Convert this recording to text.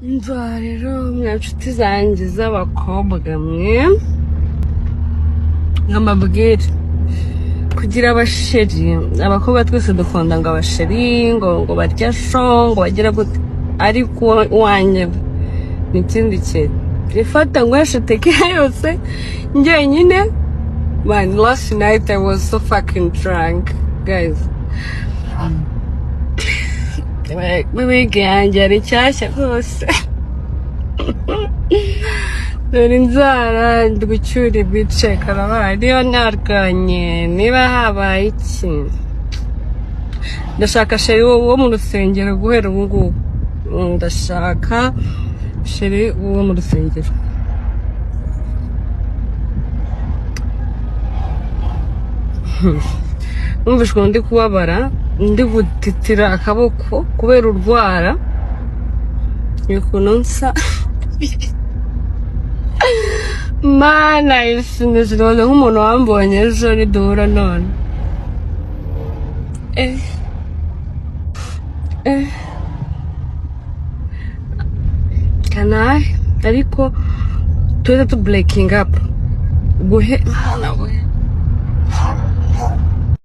Umva rero mwa nshuti zanjye z'abakobwa mwe, nkamabwire kugira abasheri, abakobwa twese dukunda ngo abasheri ngo barya sho, ngo bagira gute, ariko uwanjye ni ikindi kintu. Ifata nyweshe tequila yose njyenyine. Man, last night I was so fucking drunk, guys. Wig yanjye yari nshyashya rwose. Dore inzara, ndi gucyura ibice, karabaye. Niba narwanye, niba habaye iki, ndashaka chéri wo mu rusengero. Guhera ubu ngubu ndashaka chéri wo mu rusengero. Numvise ukuntu ndi kubabara, ndi gutitira akaboko kubera urwara, ukuntu nsa. Mana, isimeje nk'umuntu wambonye ejo niduhura none. Eh eh, kanahe, ariko tuhita tu breaking up guhe. Mana we.